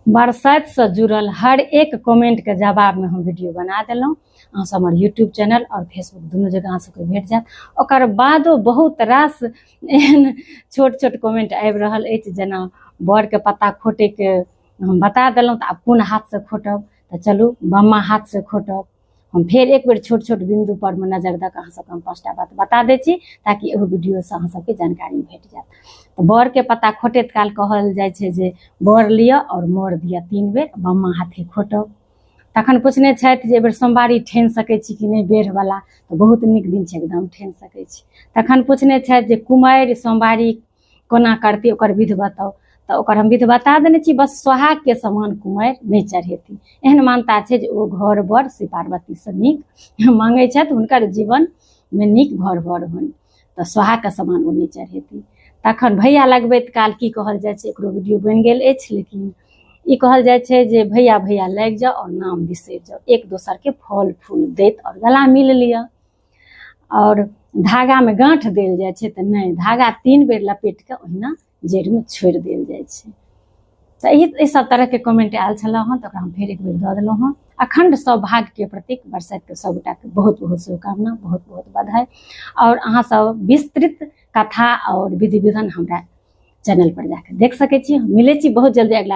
बरसाइतसँ जुड़ल हर एक कमेंटके जवाबमे हम वीडियो बना देलहुँ। अहाँ सब हमर यूट्यूब चैनल आओर फेसबुक दुनू जगह अहाँ सबके भेट जायत। ओकर बादो बहुत रास एहन छोट छोट कमेंट आबि रहल अछि, जेना बड़के पत्ता खोटैके हम बता देलहुँ तऽ आब कोन हाथसँ खोटब, तऽ चलू बामा हाथसँ खोटब। हम फेर एक बेर छोट छोट बिन्दु पर मे नजर दऽ कऽ अहाँ सबके हम 5टा बात बता दै छी, ताकि एहू वीडियोसँ अहाँ सबके जानकारी भेट जायत। तऽ बड़के पत्ता खोटैत काल कहल जाइ छै जे बड़ लिअ आओर मोर दिअ 3 बेर, बामा हाथे खोटब। तखन पूछने छथि जे एहि बेर सोमवारी ठानि सकै छी कि नहि बेढ़वला, तऽ बहुत नीक दिन छै, एकदम ठानि सकै छी। तखन पूछने छथि जे कुमारि सोमवारी कोना करती, ओकर विध बताउ। तऽ ओकर हम विध बता देने छी, बस सोहागके समान कुमारि नहि चढ़ेती। एहन मान्यता छै जे ओ घर बर शिव पार्वतीसँ नीक मांगै छथि, हुनकर जीवनमे नीक घर बर होनि, तऽ सोहागके समान ओ नहि चढ़ेती। तखन भैया लगबैत काल की कहल जाइ छै, एकरो वीडियो बनि गेल अछि, लेकिन ई कहल जाइ छै जे भैया भैया लागि जाउ आओर नाम बिसरि जाउ, एक दोसरके फल फूल दैत आओर गला मिल लिअ। आओर धागामे गाँठ देल जाइ छै तऽ नहि, धागा 3 बेर लपेट कऽ ओहिना जड़िमे छोड़ि देल जाइ छै। तऽ एहि सब तरहके कमेंट आयल छल हँ, तऽ ओकरा हम फेर एक बेर दऽ देलहुँ हँ। अखंड सौभाग्यके प्रतीक बरसाइतके सबगोटाके बहुत बहुत शुभकामना, बहुत बहुत बधाई। आओर अहाँ सब विस्तृत कथा आओर विधि विधान हमरा चैनल पर जाके देख सकै छी। मिलै छी बहुत जल्दी अगला।